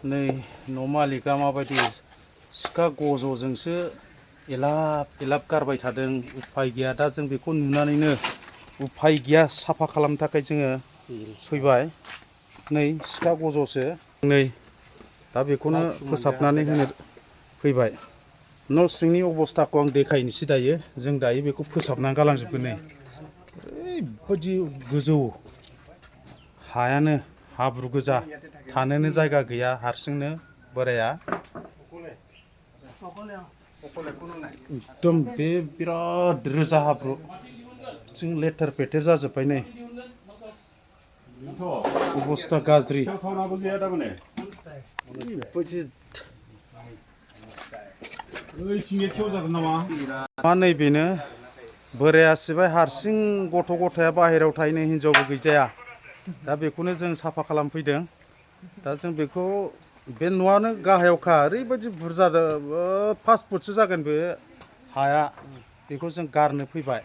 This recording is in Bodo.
नै न' मालिका माबायदि सिखा गज'जोंसो एलाब एलाब गारबाय थादों। उफाय गैया दा जों बेखौ नुनानैनो उफाय गैया साफा खालामनो थाखाय जोङो फैबाय। नै सिखा गज'सो नै दा बेखौनो फोसाबनानै होनो फैबाय। न' सिंनि अबस्थाखौ आं देखायनोसै दायो। जों दायो बेखौ फोसाबनानै गालांजोबगोन। नै ओरैबायदि गोजौ हायानो हाब्रु गोजा, थानोनो जायगा गैया हारसिंनो बोराया। एकदम बे बिराद रोजा हाब्रु जों लेथेर फेथेर जाजोब्बाय। नै अबस्था गाज्रि। मा नैबेनो बोराया सिबाय हारसिं, गथ' गथाया बाहेरायाव थाहैनो, हिनजावबो गैजाया। दा बेखौनो जों साफा खालामफैदों। दा जों बेखौ बे न'आनो गाहायावखा, ओरैबायदि बुरजा 5 फुटसो जागोन बे हाया। बेखौ जों गारनो फैबाय।